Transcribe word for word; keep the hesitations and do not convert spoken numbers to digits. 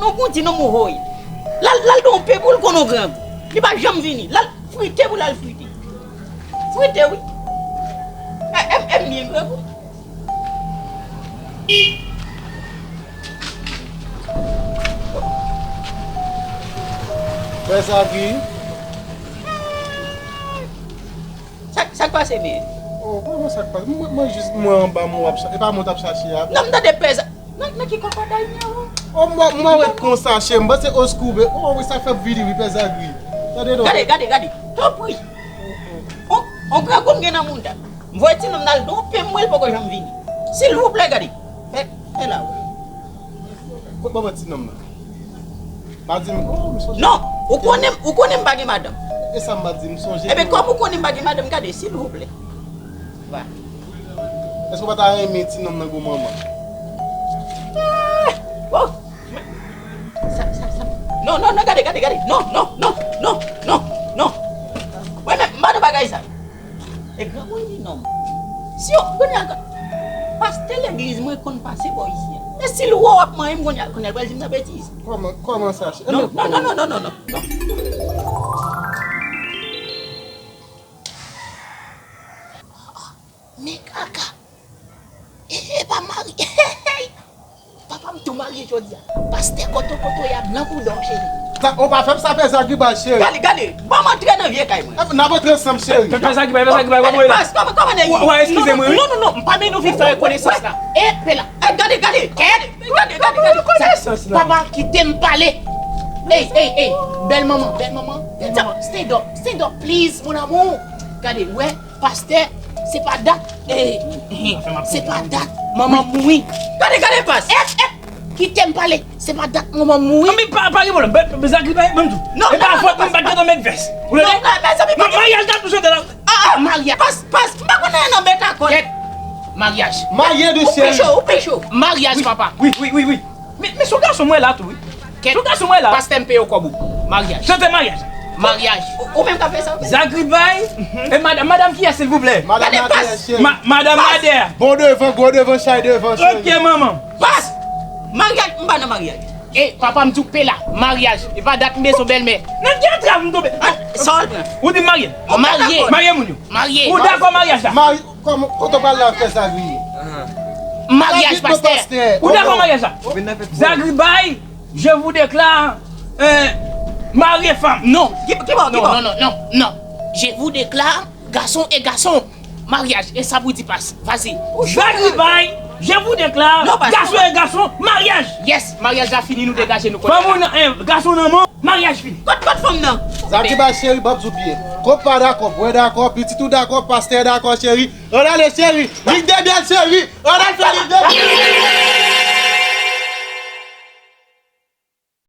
Ou konn ti nonm ou voye. L al, l al don pe pou l konn yon grangou. Li pa janm vini. L al frite pou l al frite. Frite, wi. E, e, e m byen grangou. Frè Zagri. Sa, sa k pase, men? Oh, kòman sa k pase? Mwen, mwen jis, mwen anba, mwen w ap chache. E pa mwen w t ap chache a? Non, m tande pè Za-, nan, nan ki kòkòday m ye, wi? Oh, mwen, mwen wè konsa, chè. M panse oskou, be. Oh, wi, sa fè vini, wi, pè Zagri. Tande non. Gade, gade, gade. Tanpri. On, on grangou m gen nan mouda. M voye ti nonm nan al don pe m, mwen, l poko janm vini. Silvouplè, gade. Fè, fè la, wi. Kot manman ti nonm nan? Pa di m, oh, m sonje. Non, ou konnen, ou konnen m pa gen madanm. E sa m pa di, m sonje. Ebyen, kòm ou konnen m pa gen madanm, gade, silvouplè. Va. Èske w pa ta renmen ti nonm nan gon manman? Ah! Oh! Sa, sa, sa. Non, non, non, gade, gade, gade. Non, non, non, non, non, non. Mwen menm, m pa nan bagay sa. E granmoun li nonm. Si yo, kounye a, pastè legliz mwen konn pase bò isi a. E si l wè w ap manyen m kounye a, kounye a l pral di m nan betiz. Kòman, kòman sa, chè? Non, non, non, non, non, non, non. Men kaka. E, e pa marye. Papa m tou marye jodi a. Pastè koto koto y ap blan kou dò, cheri. Sa, ou pa fè m sa, pè Zagri bay, cheri. Gade, gade, ban m antre nan vye kay mwen. N ap antre ansanm, cheri. Pè Zagri bay, pè Zagri bay, kòman w ye la? Pas, kòman, kòman nèg ye? Ou pa ede m non, non, non, non, m pa menm nou vin fè konesans la. E, pe la. E, gade, gade, gade, gade, gade, gade. Konesans la. Papa, kite m pale. Ey, ey, ey, bèl manman, bèl manman, bèl manman. Stand up, stand up, please, mon amour. Gade, wè. Pastè, se pa dat, eh, eh, se pa dat manman m mouri. Gade, gade, pas. Ep, ep, kite m pale. Se pa dat manman m mouri. Anben, pa, pa gen pwoblèm. Bèl, bèl Zagri bay, ban m di w. Non, e pa fòt mwen, m pa t gentan met vès. Ou tande? Non, non, mezanmi, pa. Maryaj la toujou te la. Ah, ah, maryaj. Pas, pas, m pa konnen nan bèt akò. Kèt. Maryaj. Marye de cheri. Ou pi cho, ou pi cho. Maryaj, papa. Wi, wi, wi, wi. Men, men se yon gason mwen la tou, wi. Kèt. Se yon gason mwen la. Pastè m peye w kòb ou. Maryaj. Chante maryaj. Maryaj. Ou, ou menm k ap fè sa, ou fè. Zagri bay. E madanm, madanm kiyès, silvouplè? Madanm Nader, cheri. Ma-, madanm Nader. Bon devan, gwo devan, chay devan, cheri. Ok, manman. Pas! Maryaj, m pa nan maryaj. E papa m di w pe la, maryaj. E pa dat m bezwen bèlmè. Nan ki antrav m tonbe? Ah, sa w al pran? Ou di m marye? Marye. Marye moun yo. Marye. Ou dakò maryaj la? Marye. Kòman, kote w pral la, frè Zagri? Maryaj, pastè. Ou dakò maryaj la? Zagri bay, je vous déclare, euh, mari et femme. Non. Ki, ki bò, ki bò? Non, non, non, non, non. Je vous déclare garçon et garçon. Maryaj, e sa pou di pas. Vas-y. Zagri bay, je vous déclare garçon et garçon, mariage. Yes, maryaj la fini, nou degaje nou kote. Fanm ou nan, eh, gason nan men w. Maryaj fini. Kot, kot fanm nan? Zagri bay cheri, ban m di w byen. Kòb pa dakò, bwè dakò, pitit ou dakò, pastè dakò, cheri. Ann ale, cheri. Lig de byèl, cheri. Ann al fè lig de